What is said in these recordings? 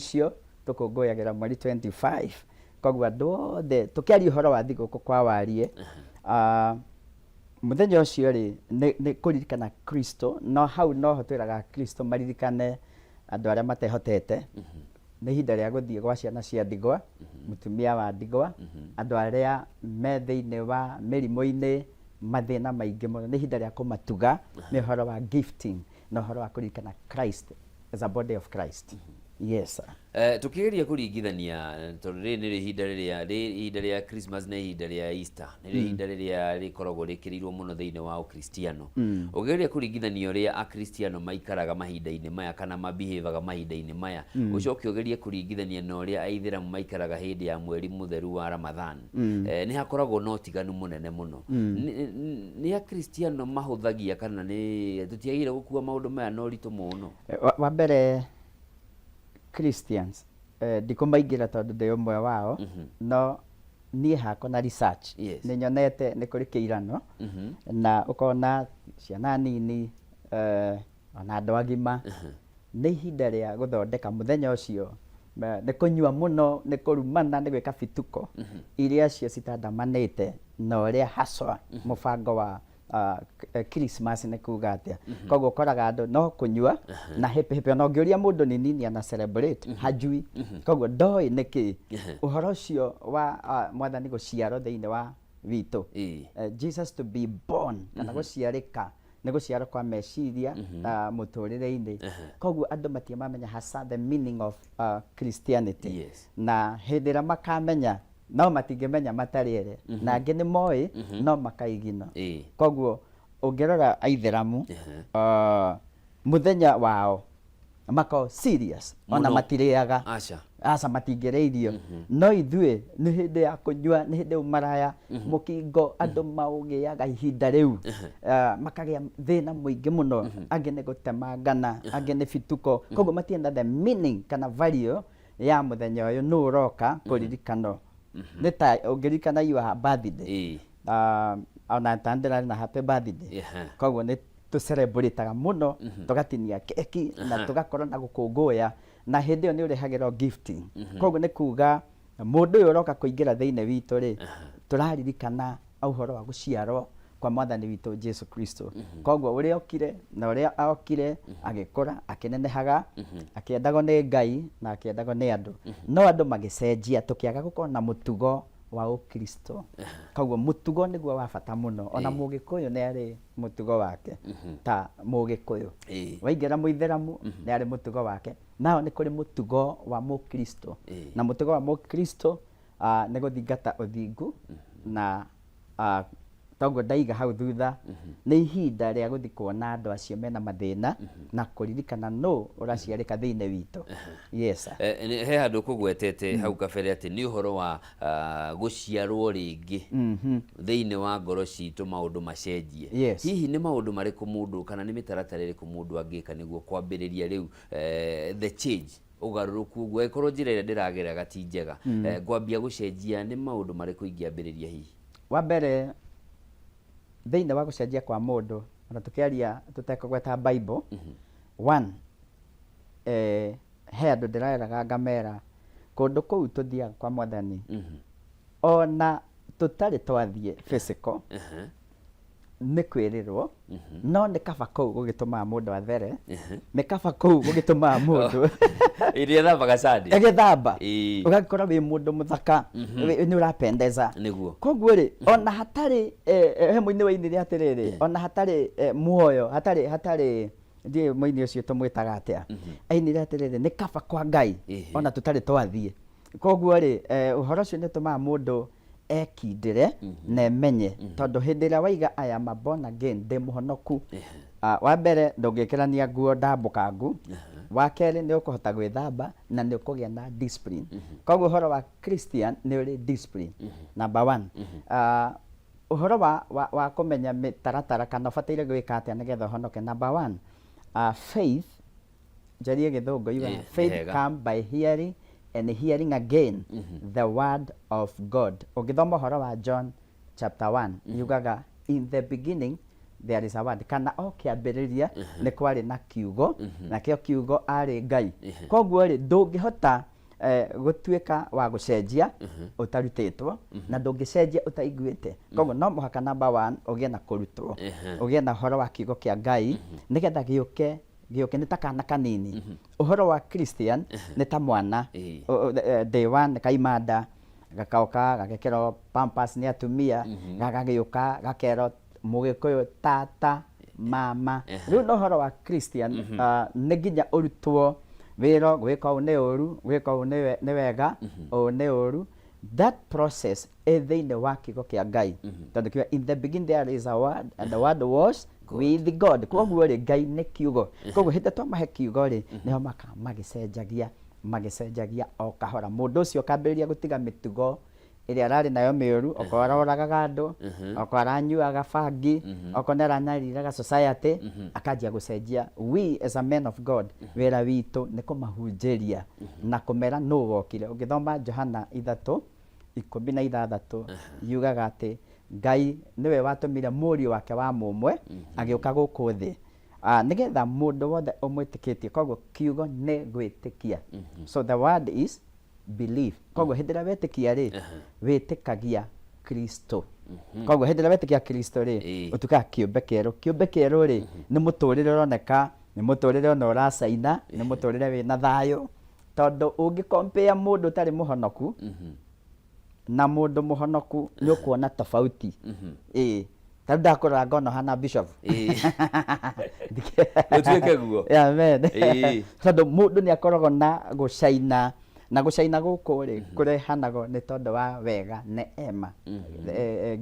Icio tũkũngũyagĩra mweri 25. Koguo andũ othe tũkĩaria ũhoro wa thigũkũ kwa warie, mũthenya ũcio rĩ, nĩ kũririkana Kristo, no hau noho twĩraga Kristo maririkane andũ arĩa matehotete. Nĩ ihinda rĩa gũthiĩ gwa ciana cia ndigwa, mũtumia wa ndigwa, andũ arĩa me thĩinĩ wa mĩrimũ-inĩ, mathĩna maingĩ mũno. Nĩ ihinda rĩa kũmatuga, nĩ ũhoro wa gifting na ũhoro wa kũririkana Christ as a body of Christ. Yes, sir. Tũkĩgeria kũringithania, tondũ rĩrĩ nĩrĩo ihinda rĩrĩa ihinda rĩa Christmas na ihinda rĩa Easter nĩrĩo ihinda rĩrĩa rĩkoragwo rĩkĩrĩirwo mũno thĩinĩ wa Ũkristiano. Ũkĩgeria kũringithania ũrĩa Akristiano maikaraga mahinda-inĩ maya kana mabihevaga mahinda-inĩ maya, ũcoke ũgerie kũringithania na ũrĩa Aithĩramu maikaraga hĩndĩ ya mweri mũtheru wa Ramadhan, nĩ hakoragwo na ũtiganu mũnene mũno. Nĩ Akristiano mahũthagia kana nĩ tũtiagĩrĩire gũkua maũndũ maya na ũritũ mũno? Wa mbere, Christians, ndikũmaingĩra tondũ ndĩ ũmwe wao, no niĩ hakwa na research nĩ nyonete nĩ kũrĩ kĩirano na ũkona ciana nini, ona andũ agima, nĩ ihinda rĩa gũthondeka mũthenya ũcio, nĩ kũnyua mũno, nĩ kũrumana, nĩ gwĩka bituko iria cio citandamanĩte na ũrĩa haswa mũbango wa Christmas nĩ kuga atĩa. Koguo ũkoraga andũ no kũnyua na hĩpĩ hĩpĩ, ona ũngĩũria mũndũ nĩ nini ana celebrate, hajui. Koguo ndoĩ nĩkĩ ũhoro ũcio wa Mwathani gũciarwo thĩinĩ wa witũ, Jesus to be born kana gũciarĩka, nĩ gũciarwo kwa meciria mũtũrĩre-inĩ. Koguo andũ matirĩ mamenya hasa the meaning of Christianity. Na hĩndĩ ĩrĩa makamenya, no matingĩmenya matarĩ ere, na angĩ nĩ moĩ no makaigino. Koguo ũngĩrora Aithĩramu, mũthenya wao makoragwo serious ona Mũno. Matirĩaga. Aca. Aca, matingĩrĩa irio. No ithuĩ nĩ hĩndĩ ya kũnyua, nĩ hĩndĩ ũmaraya, mũkingo andũ maũgĩaga ihinda rĩu. Makagĩa thĩna mũingĩ mũno, angĩ nĩ gũtemangana, angĩ nĩ bituko. Koguo matienda the meaning kana value ya mũthenya ũyũ nũ ũroka kũririkano. Nĩ ta ũngĩririkana your birthday, ona ta ndĩrarĩ na happy birthday. Koguo nĩ tũcelebrataga mũno, tũgatinia keki na tũgakorwo na gũkũngũya, na hĩndĩ ĩyo nĩ ũrehagĩrwo gifting. Koguo nĩ kuga mũndũ ũyũ ũroka kũingĩra thĩinĩ witũ rĩ, tũraririkana ũhoro wa gũciarwo kwa Mwathani witũ Jesu Kristo. Koguo ũrĩa okire na ũrĩa okire agĩkũra, akĩnenehaga, akĩendagwo nĩ Ngai na akĩendagwo nĩ andũ, no andũ magĩcenjia, tũkĩaga gũkorwo na mũtugo wa Ũkristo. Koguo mũtugo nĩguo wa bata mũno. Ona Mũgĩkũyũ nĩ arĩ mũtugo wake ta Mũgĩkũyũ. Waingĩra Mũithĩramu, nĩ arĩ mũtugo wake. Nao nĩ kũrĩ mũtugo wa Mũkristo. Na mũtugo wa Mũkristo nĩ gũthingata ũthingu na toguo ndaiga hau thutha, nĩ ihinda rĩa gũthiĩ kuona andũ acio mena mathĩna na kũririkana nũ ũraciarĩka thĩinĩ witũ. Yes, sir. He handũ kũgwetete hau kabere atĩ nĩ ũhoro wa gũciarwo rĩngĩ thĩinĩ wa ngoro citũ, maũndũ macenjie. Hihi nĩ maũndũ marĩkũ mũndũ kana nĩ mĩtaratara ĩrĩkũ mũndũ angĩka nĩguo kwambĩrĩria rĩu the change, ũgarũrũku ũguo, angĩkorwo njĩra ĩrĩa ndĩrageraga ti njega, ngwambia gũcenjia, nĩ maũndũ marĩkũ ingĩambĩrĩria hihi? Wa mbere, thĩinĩ wa gũcenjia kwa mũndũ, ona tũkĩaria tũtekũgweta Bible, one, he andũ ndĩreraga ngamera kũndũ kũu tũthiaga kwa Mwathani, ona tũtarĩ twathiĩ physical, nĩ kwĩrĩrwo, no nĩ kaba kũu gũgĩtũmaga mũndũ athere, nĩ kaba kũu gũgĩtũmaga mũndũ ĩrĩa thambaga Sunday. Ĩgĩthamba, ũgagĩkorwo wĩ mũndũ mũthaka, nĩ ũrapendeza. Koguo rĩ, ona hatarĩ he mũini wainire atĩrĩrĩ, ona hatarĩ muoyo, hatarĩ ndiũĩ mũini ũcio tũmwĩtaga atĩa, ainire atĩrĩrĩ, nĩ kaba kwa Ngai ona tũtarĩ twathiĩ. Koguo rĩ, ũhoro ũcio nĩ ũtũmaga mũndũ ekindĩre na emenye, tondũ hĩndĩ ĩrĩa waiga "I am a born again", ndĩ mũhonoku, wa mbere ndũngĩkĩrania nguo ndambũkangu, wa kerĩ nĩ ũkũhota gwĩthamba na nĩ ũkũgĩa na discipline. Koguo ũhoro wa Christian nĩ ũrĩ discipline number one. Ũhoro wa kũmenya mĩtaratara kana ũbataire gwĩka atĩa nĩgetha ũhonoke, number one, faith, njarie Gĩthũngũ, yugaga faith Wega. come by hearing and hearing again the word of God. Ũngĩthoma ũhoro wa John chapter 1, yugaga in the beginning There is a word, kana o kĩambĩrĩria nĩ kwarĩ na kiugo, nakĩo kiugo arĩ Ngai. Koguo rĩ, ndũngĩhota gũtuĩka wa gũcenjia ũtarutĩtwo, na ndũngĩcenjia ũtaiguĩte. Koguo no mũhaka number one ũgĩe na kũrutwo, ũgĩe na ũhoro wa kiugo kĩa Ngai, nĩgetha gĩũke gĩũke. Nĩ ta kana kanini. Ũhoro wa Christian nĩ ta mwana. Day one kaima nda, gakaoka gagekĩrwo pampers nĩ atumia, gagagĩũka gakerwo Mũgĩkũyũ tata, mama. Rĩu na ũhoro wa Christian, nĩ nginya ũrutwo wĩrwo gwĩka ũũ nĩ ũru, gwĩka ũũ nĩ wega, ũũ nĩ ũru. That process ĩ thĩinĩ wa kiugo kĩa Ngai, tondũ kiuga, "In the beginning there is a word, and the word was with God." Koguo rĩ, Ngai nĩ kiugo. Koguo hĩndĩ twamahe kiugo rĩ, nĩho maka magĩcenjagia, magĩcenjagia o kahora. Mũndũ ũcio akambĩrĩria gũtiga mĩtugo ĩrĩa ararĩ nayo mĩũru, okorwo aroragaga andũ, okorwo aranyuaga bangi, okorwo nĩ aranyariraga society, akanjia gũcenjia. We as a men of God, wĩra witũ nĩ kũmahunjĩria na kũmera nũ wokire. Ũngĩthoma Johana 3:16, yugaga atĩ Ngai nĩwe watũmire mũriũ wake wa mũmwe agĩũka gũkũ thĩ, nĩgetha mũndũ wothe ũmwĩtĩkĩtie. Koguo kiugo nĩ gwĩtĩkia, so the word is belief. Koguo hĩndĩ ĩrĩa wetĩkia rĩ, wĩtĩkagia Kristo. Koguo hĩndĩ ĩrĩa wetĩkia Kristo rĩ, ũtuĩkaga kĩũmbe kĩerũ. Kĩũmbe kĩerũ rĩ, nĩ mũtũrĩre ũroneka, nĩ mũtũrĩre ona ũracaina, nĩ mũtũrĩre wĩna thayũ, tondũ ũngĩ compare mũndũ ũtarĩ mũhonoku na mũndũ mũhonoku, nĩ ũkuona tofauti. Ĩĩ, tarĩu ndakũrora ngona ũhana bishop. Gũtuĩke guo. Amen. Tondũ mũndũ nĩ akoragwo na gũcaina, na gũcaina gũkũ rĩ, kũrehanagwo nĩ tondũ wa wega, neema,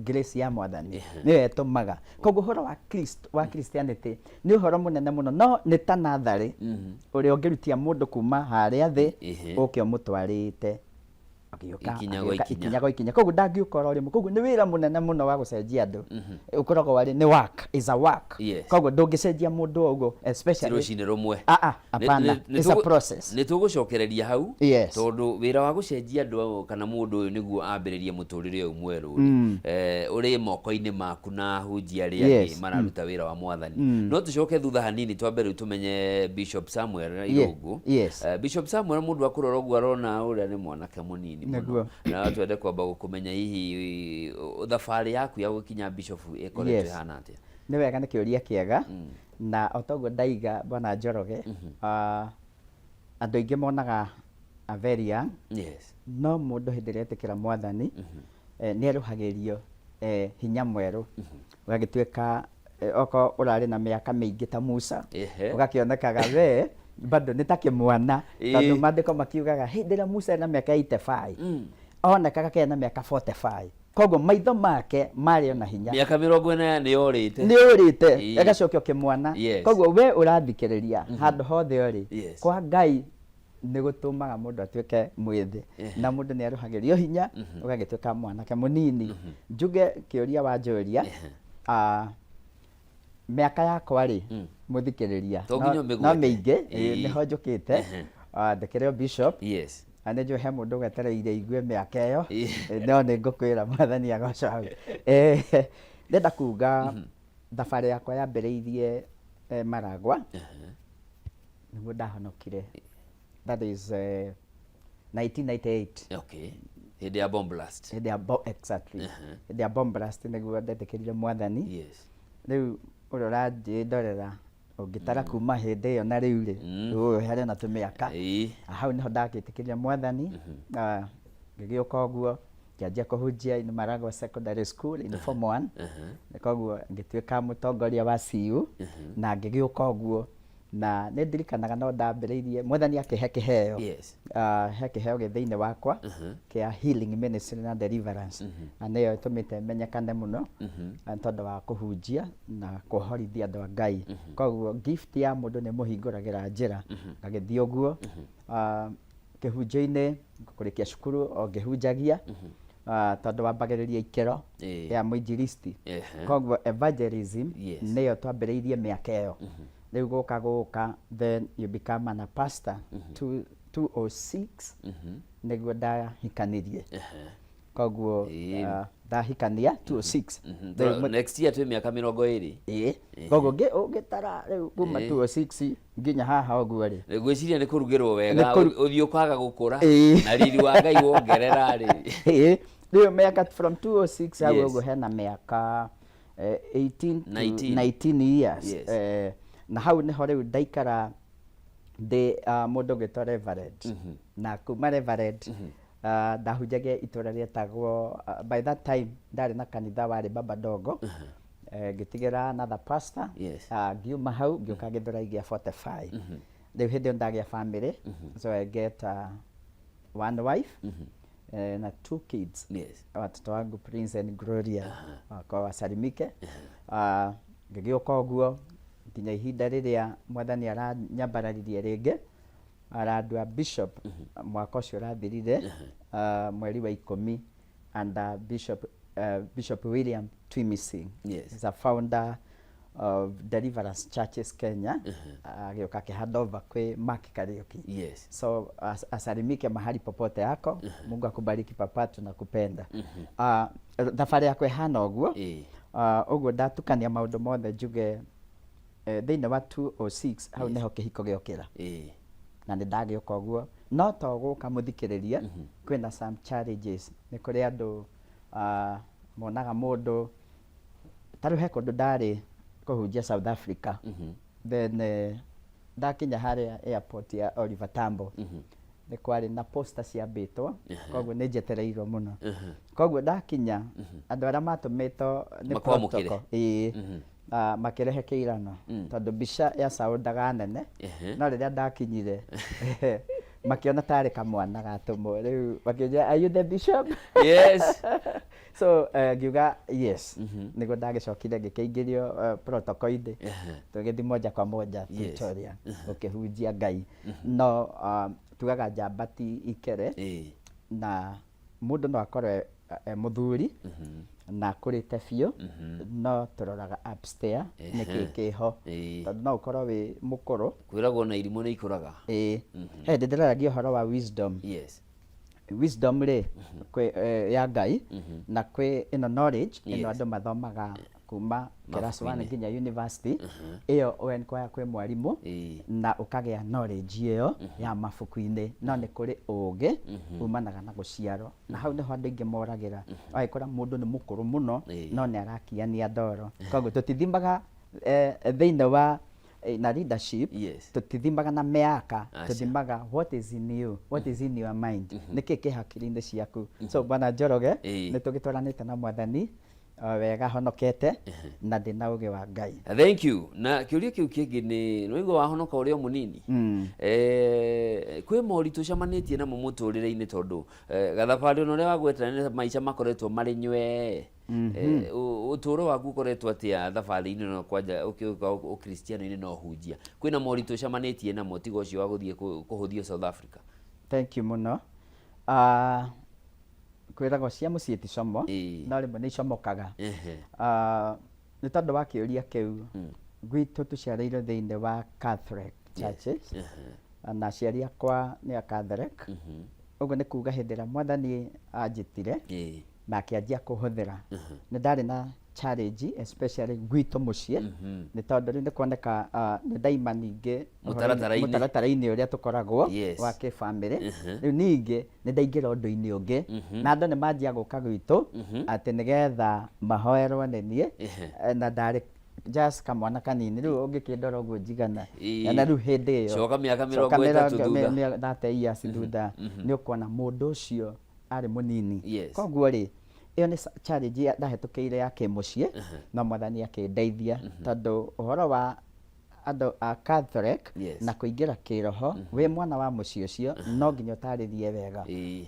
grace ya Mwathani nĩyo ĩtũmaga. Koguo ũhoro wa Christ, wa Christianity, nĩ ũhoro mũnene mũno, no nĩ ta natharĩ ũrĩa ũngĩrutia mũndũ kuma harĩa thĩ, ũke ũmũtwarĩte agĩũka Ikinya gwa agĩũka ikinya. Ikinya gwa ikinya. Koguo ndangĩũka oro rĩmwe. Koguo nĩ wĩra mũnene mũno wa gũcenjia andũ. Ũkoragwo warĩ nĩ work, is a work. Koguo ndũngĩcenjia mũndũ o ũguo, especially Ti rũcinĩ rũmwe. Ah ah, hapana. It's a process. Nĩ tũgũcokereria hau, tondũ wĩra wa gũcenjia andũ kana mũndũ ũyũ nĩguo ambĩrĩrie mũtũrĩre ũyũ mwerũ rĩ, ũrĩ moko-inĩ maku na ahunjia arĩa angĩ mararuta wĩra wa Mwathani. No tũcoke thutha hanini, twambe rĩu tũmenye Bishop Samuel Irũngũ. Bishop Samuel, mũndũ akũrora ũguo arona ũrĩa nĩ mwanake mũnini mũno. Na twende kwamba gũkũmenya, hihi thabarĩ yaku ya gũkinya bishop ĩkoretwo ĩhana atĩa? Nĩ wega, nĩ kĩũria kĩega. Na o toguo ndaiga, bwana Njoroge, andũ aingĩ monaga a very young, no mũndũ hĩndĩ ĩrĩa etĩkĩra Mwathani, nĩ erũhagĩrio hinya mwerũ, ũgagĩtuĩka okorwo ũrarĩ na mĩaka mĩingĩ ta Musa, ũgakĩonekaga we bado nĩ ta kĩmwana, tondũ maandĩko makiugaga hĩndĩ ĩrĩa Musa ena mĩaka 85, onekaga kena mĩaka 45. Koguo maitho make marĩ ona hinya. Mĩaka 40 nĩ yorĩte. Nĩ ũrĩte, ĩgacokio kĩmwana. Koguo we ũrathikĩrĩria handũ hothe ũrĩ, kwa Ngai nĩ gũtũmaga mũndũ atuĩke mwĩthĩ, na mũndũ nĩ arũhagĩrio hinya, ũgagĩtuĩka mwanake mũnini. Njuge kĩũria wanjũria, mĩaka yakwa rĩ, mũthikĩrĩria, To nginya no ũmĩgwete. mĩingĩ, nĩho njũkĩte. Ndĩkĩrĩ o bishop, na nĩ njũĩ he mũndũ wetereire igue mĩaka ĩyo. No nĩ ngũkwĩra, Mwathani agocwo hau. Ndĩrenda kuga thabarĩ yakwa yambĩrĩirie Maragwa, nĩguo ndahonokire, that is 1998. Okay, hĩndĩ ya bomb blast. Hĩndĩ ya exactly, hĩndĩ ya bomb blast nĩguo ndetĩkĩrire Mwathani. Rĩu ũrĩa ũranjĩndorera, ũngĩtara kuma hĩndĩ ĩyo na rĩu rĩ, ũyũ harĩ na tũmĩaka. Hau nĩho ndagĩtĩkĩrire Mwathani. Ngĩgĩũka ũguo, ngĩanjia kũhunjia in Maragwa Secondary School in form 1. Koguo ngĩtuĩka mũtongoria wa CU na ngĩgĩũka ũguo, na nĩ ndirikanaga no ndambĩrĩirie Mwathani akĩhe kĩheo. He kĩheo gĩ thĩinĩ wakwa kĩa healing ministry na deliverance, na nĩyo ĩtũmĩte menyekane mũno, tondũ wa kũhunjia na kũhorithia andũ a Ngai. Koguo gift ya mũndũ nĩ mũhingũragĩra njĩra. Ngagĩthiĩ ũguo kĩhunjio-inĩ, kũrĩkia cukuru o ngĩhunjagia, tondũ wambagĩrĩria ikĩro ya mũinjilisti. Koguo evangelism nĩyo twambĩrĩirie mĩaka ĩyo. Rĩu gũka gũka, then you become an pastor. 206 nĩguo ndahikanirie. Koguo ndahikania 206. Rĩu Next year twĩ mĩaka 20. Ĩĩ, koguo ũngĩtara rĩu kuma 206 nginya haha ũguo rĩ, Ngwĩciria nĩ kũrugĩrwo wega. Ũthiĩ ũkaga gũkũra na riri wa Ngai wongerera rĩ. Ĩĩ, rĩu mĩaka from 206 hau ũguo hena mĩaka 18 to 19. 19 years. Na hau nĩho rĩu ndaikara ndĩ mũndũ ũgwĩtwo reverend, na kuma reverend ndahunjagia itũra rĩetagwo, by that time ndarĩ na kanitha warĩ Baba Dogo, ngĩtigĩra another pastor. Ngiuma hau ngĩũka Gĩthũrai gĩa 45. Rĩu hĩndĩ ĩyo ndagĩa family, so I get one wife na two kids, watoto wangu Prince and Gloria, wakwa wasalimike. Ngĩgĩũka ũguo nginya ihinda rĩrĩa Mwathani aranyambararirie rĩngĩ arandua bishop mwaka ũcio ũrathirire, mweri wa 10, under Bishop William Twimising. He's a founder of Deliverance Churches Kenya. Agĩũka akĩ hand over kwĩ Mark Kariuki. So asalimike mahali popote yako. Mungu akubariki papa, tunakupenda. Thabarĩ yakwa ĩhana ũguo. Ũguo ndatukania maũndũ mothe njuge thĩinĩ wa 206 hau nĩho kĩhiko gĩokĩra. Na nĩ ndagĩũka ũguo, no to gũka mũthikĩrĩria, kwĩna some challenges. Nĩ kũrĩ andũ monaga mũndũ ta rĩu he kũndũ ndarĩ kũhunjia South Africa, then ndakinya harĩa airport ya Oliver Tambo, nĩ kwarĩ na poster ciambĩtwo, koguo nĩ njetereirwo mũno. Koguo ndakinya, andũ arĩa matũmĩtwo nĩ Makwamũkĩre. protocol, ĩĩ, makĩrehe kĩirano tondũ mbica ya soundaga nene, no rĩrĩa ndakinyire makĩona tarĩ kamwana gatũmwo. Rĩu makĩnjĩra, "Are you the bishop?" So ngiuga yes. Nĩguo ndagĩcokire ngĩkĩingĩrio protocol-inĩ, tũgĩthiĩ moja kwa moja Pretoria gũkĩhunjia Ngai. No tugaga njamba ti ikere, na mũndũ no akorwo e mũthuri na akũrĩte biũ, no tũroraga upstairs nĩkĩ kĩho, tondũ no ũkorwo wĩ mũkũrũ. Kwĩragwo na irimũ nĩ ikũraga. Ĩĩ, he hĩndĩ ndĩraragia ũhoro wa wisdom. Wisdom rĩ, kwĩ ya Ngai, na kwĩ ĩno knowledge ĩno andũ mathomaga kuma class 1 Mabuku-inĩ. nginya university. Ĩyo we kwĩ mwarimũ na ũkagĩa knowledge ĩyo ya mabuku-inĩ, no nĩ kũrĩ ũũgĩ umanaga na gũciarwo, na hau nĩho andũ aingĩ moragĩra. Ũgagĩkora mũndũ nĩ mũkũrũ mũno no nĩ arakiania ndoro. Koguo tũtithimaga thĩinĩ wa na leadership, tũtithimaga na mĩaka. Aca. Tũthimaga what is in you, what is in your mind, nĩkĩ kĩ hakiri-inĩ ciaku. So bwana Njoroge, nĩ tũgĩtwaranĩte na Mwathani wega, honokete na ndĩna ũgĩ wa Ngai. Thank you. Na kĩũria kĩu kĩngĩ nĩ nĩwaigua wahonoka ũrĩ o mũnini, kwĩ moritũ ũcemanĩtie namo mũtũrĩre-inĩ, tondũ gathabarĩ ona ũrĩa wagwetera nĩ maica makoretwo marĩ nywee. Ũtũũro waku ũkoretwo atĩa thabarĩ-inĩ ĩno, kwanja ũkĩũka ũkristiano-inĩ na ũhunjia? Kwĩna moritũ ũcemanĩtie namo tiga ũcio wa gũthiĩ kũhũthio South Africa? Thank you mũno. Kwĩragwo cia mũciĩ ti como, no rĩmwe nĩ icomokaga. Nĩ tondũ wa kĩũria kĩu, gwitũ tũciarĩirwo thĩinĩ wa Catholic churches, na aciari akwa nĩ a Catholic. Ũguo nĩ kuga hĩndĩ ĩrĩa Mwathani anjĩtire na akĩanjia kũhũthĩra, nĩ ndarĩ na challenge, especially gwitũ mũciĩ, nĩ tondũ rĩu nĩ kuoneka nĩ ndaima ningĩ Mũtaratara-inĩ. Mũtaratara-inĩ ũrĩa tũkoragwo wa kĩbamĩrĩ. Rĩu ningĩ nĩ ndaingĩra ũndũ-inĩ ũngĩ, na andũ nĩ manjia gũka gwitũ atĩ nĩgetha mahoerwo nĩ niĩ. Na ndarĩ just kamwana kanini, rĩu ũngĩkĩndora ũguo njigana, na rĩu hĩndĩ ĩyo Coka mĩaka coka 30 thutha. 30 years thutha, nĩ ũkuona mũndũ ũcio arĩ mũnini. Koguo rĩ, ĩyo nĩ challenge ndahĩtũkĩire ya kĩmũciĩ, no Mwathani akĩndeithia, tondũ ũhoro wa andũ a Catholic na kũingĩra kĩroho wĩ mwana wa mũciĩ ũcio, no nginya ũtarĩrie wega.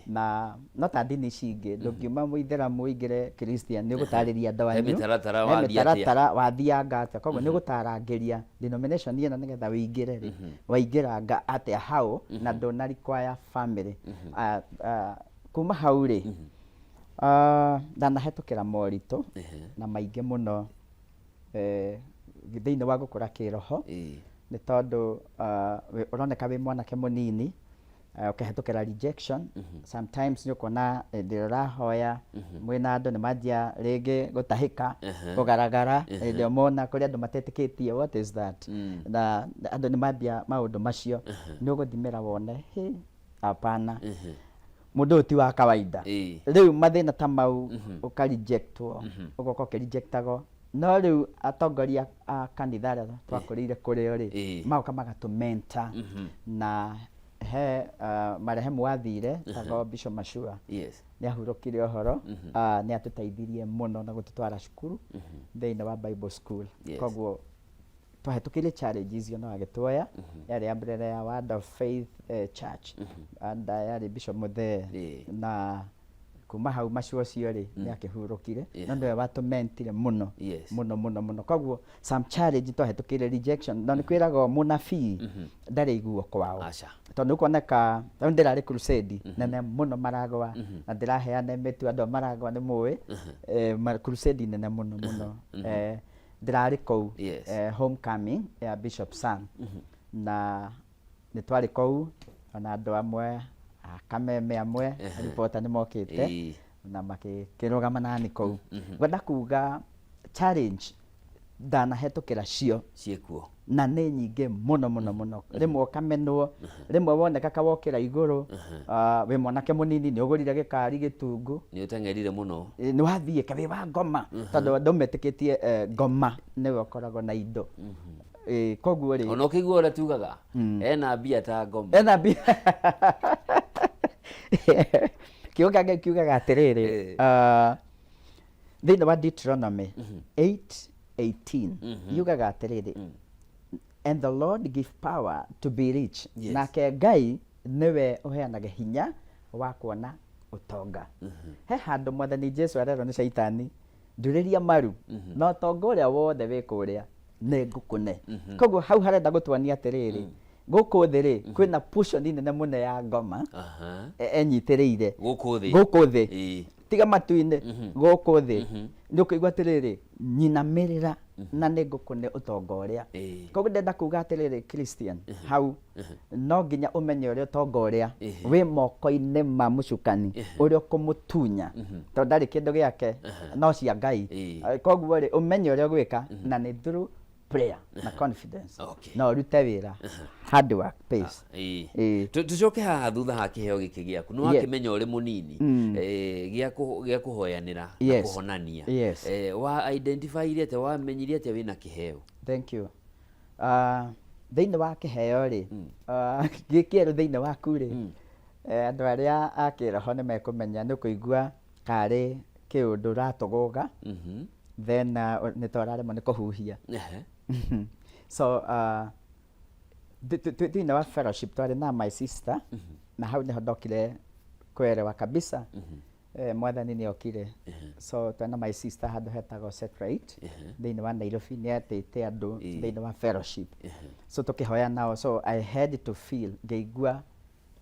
Na no ta ndini ici ingĩ, ndũngiuma mũithĩramu ũingĩre Christian, nĩ ũgũtarĩria andũ He anyu. mĩtaratara. He Wathiĩ atĩa? mĩtaratara wathianga atĩa. Koguo nĩ ũgũtarangĩria denomination ĩno nĩgetha ũingĩre rĩ, waingĩranga atĩa hau na ndũna require family. Kuma hau rĩ, ndanahĩtũkĩra moritũ na maingĩ mũno thĩinĩ wa gũkũra kĩroho, nĩ tondũ ũroneka wĩ mwanake mũnini. Ũkĩhetũkĩra rejection sometimes, nĩ ũkuona hĩndĩ ĩrĩa ũrahoya mwĩna andũ nĩ manjia rĩngĩ gũtahĩka, kũgaragara hĩndĩ ĩyo mona kũrĩ andũ matetĩkĩtie what is that, na andũ nĩ mambia maũndũ macio, nĩ ũgũthimĩra wone hĩ, hapana, mũndũ ũyũ ti wa kawaida. Rĩu mathĩna ta mau, ũkarejectwo, ũgoka ũkĩrejectagwo, no rĩu atongoria a kanitha arĩa twakũrĩire kũrĩo rĩ, magoka magatũmenta na he marehemu wathire tagwo Bishop Mashua, nĩ ahurũkire ũhoro, nĩ atũteithirie mũno na gũtũtwara cukuru thĩinĩ wa Bible school. Koguo twahĩtũkĩire challenge icio no agĩtuoya, yarĩ umbrella ya Word of Faith Church and yarĩ Bishop Muthee. Na kuma hau macio ũcio rĩ, nĩ akĩhurũkire, no nĩwe watũmentire mũno, mũno mũno mũno. Koguo some challenge twahĩtũkĩire, rejection, na nĩ kwĩragwo mũnabii ndarĩ iguo kwao. Aca. Tondũ nĩ kuoneka rĩu ndĩrarĩ crusade nene mũno Maragwa, na ndĩraheana mĩtu andũ a Maragwa nĩ mũĩ, crusade nene mũno mũno. Ndĩrarĩ kũu, homecoming ya Bishop Sang, na nĩ twarĩ kũu ona andũ amwe a Kameme amwe reporter nĩ mokĩte na makĩrũgama nani kũu. Ngwenda kuga challenge ndanahetũkĩra cio ciĩkuo na nĩ nyingĩ mũno mũno mũno. Rĩmwe ũkamenwo, rĩmwe woneka ka wokĩra igũrũ, wĩ mwanake mũnini, nĩ ũgũrire gĩkari gĩtungu, nĩ ũteng'erire mũno. Nĩ wathiĩ ka wĩ wa ngoma, tondũ andũ metĩkĩtie ngoma nĩwe ũkoragwo na indo. Koguo rĩ, ona ũkĩigua ũrĩa tugaga ena mbia ta ngoma. Ena mbia. Kiugo kĩa Ngai kiugaga atĩrĩrĩ, thĩinĩ wa Deuteronomy 8:18 yugaga atĩrĩrĩ, "And the Lord give power to be rich." Nake Ngai nĩwe ũheanaga hinya wa kuona ũtonga. He handũ Mwathani Jesu arerwo nĩ Caitani, "Ndurĩria maru na ũtonga ũrĩa wothe wĩ kũrĩa nĩ ngũkũne." Koguo hau harenda gũtuonia atĩrĩrĩ, gũkũ thĩ rĩ, kwĩna portion nene mũno ya ngoma enyitĩrĩire. Gũkũ thĩ. Gũkũ thĩ, tiga matu-inĩ, gũkũ thĩ nĩ ũkũigua atĩrĩrĩ, "Nyinamĩrĩra na nĩ ngũkũne ũtonga ũrĩa." Koguo ndenda kuga atĩrĩrĩ, Christian, hau no nginya ũmenye ũrĩa ũtonga ũrĩa wĩ moko-inĩ ma mũcukani, ũrĩa ũkũmũtunya, tondũ ndarĩ kĩndũ gĩake no cia Ngai. Koguo rĩ, ũmenye ũrĩa ũgwĩka, na nĩ through prayer na confidence, na ũrute wĩra, hard work pays. Tũcoke haha thutha ha kĩheo gĩkĩ gĩaku, nĩ wakĩmenya ũrĩ mũnini, gĩa kũhoyanĩra na kũhonania. Wa identify atĩa, wamenyire atĩa wĩna kĩheo? Thank you. Thĩinĩ wa kĩheo rĩ, gĩ kĩerũ thĩinĩ waku rĩ, andũ arĩa a kĩroho nĩ mekũmenya, nĩ ũkũigua karĩ kĩũndũ ũratũgũga, then nĩ ta ũraremwo nĩ kũhuhia. So thĩinĩ wa fellowship twarĩ na my sister, na hau nĩho ndokire kuelewa kabisa Mwathani nĩ okire. So twena my sister handũ hetagwo Satellite thĩinĩ wa Nairobi, nĩ atĩte andũ thĩinĩ wa fellowship, so tũkĩhoya nao, so I had to feel, ngĩigua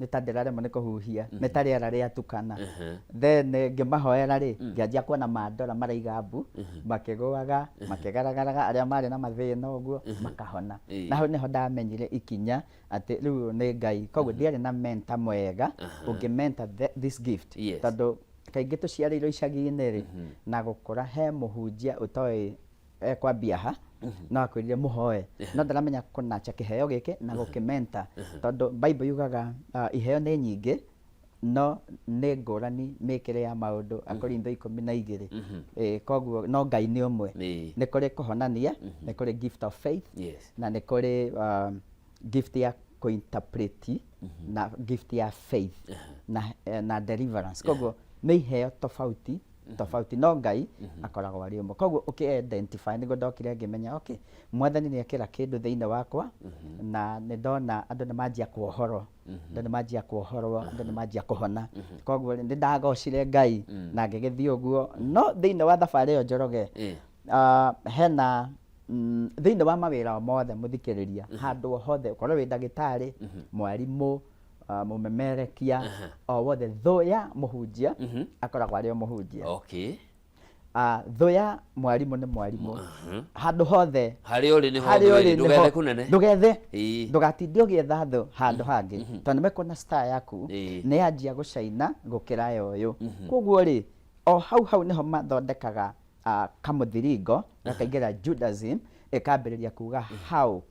nĩ ta ndĩraremwo nĩ kũhuhia, nĩ ta rĩera rĩatukana. Then ngĩmahoera rĩ, ngĩanjia kuona mandora maraiga mbu, makĩgũaga, makĩgaragaraga, arĩa marĩ na mathĩna ũguo makahona. Na hau nĩho ndamenyire ikinya atĩ rĩu ũyũ nĩ Ngai. Koguo ndiarĩ na mentor mwega ũngĩ mentor this gift, tondũ kaingĩ tũciarĩirwo icagi-inĩ rĩ, na gũkũra he mũhunjia ũtoĩ ekwambia ha, no akwĩrire mũhoe, no ndaramenya kũnacha kĩheo gĩkĩ na gũkĩmenta, tondũ Bible yugaga iheo nĩ nyingĩ no nĩ ngũrani mĩkĩre ya maũndũ, Akorintho 12. Koguo no Ngai nĩ ũmwe. Nĩ kũrĩ kũhonania, nĩ kũrĩ gift of faith, na nĩ kũrĩ gift ya kũinterpret, na gift ya faith, na deliverance. Koguo nĩ iheo tofauti tofauti, no Ngai akoragwo arĩ ũmwe. Koguo ũkĩ identify nĩguo ndokire ngĩmenya, okay, Mwathani nĩ ekĩra kĩndũ thĩinĩ wakwa, na nĩ ndona andũ nĩ manjia kuohorwo, andũ nĩ manjia kuohorwo, andũ nĩ manjia kũhona. Koguo nĩ ndagocire Ngai na ngĩgĩthiĩ ũguo. No thĩinĩ wa thabarĩ ĩyo, Njoroge, hena thĩinĩ wa mawĩra o mothe, mũthikĩrĩria, handũ o hothe, ũkorwo wĩ ndagĩtarĩ, mwarimũ, mũmemerekia o wothe, thũ ya mũhunjia akoragwo arĩ o mũhunjia. Thũ ya mwarimũ nĩ mwarimũ handũ hothe. Harĩa ũrĩ nĩho harĩa thũ ũrĩ ĩrĩ, ndũgethe nĩho- kũnene. Ndũgethe. Ĩĩ. Ndũgatinde ũgĩetha thũ handũ hangĩ, tondũ nĩ mekuona star yaku nĩ yanjia gũcaina gũkĩra ya ũyũ. Koguo rĩ, o hau hau nĩho mathondekaga kamũthiringo gakaingĩra Judaism, ĩkambĩrĩria kuga how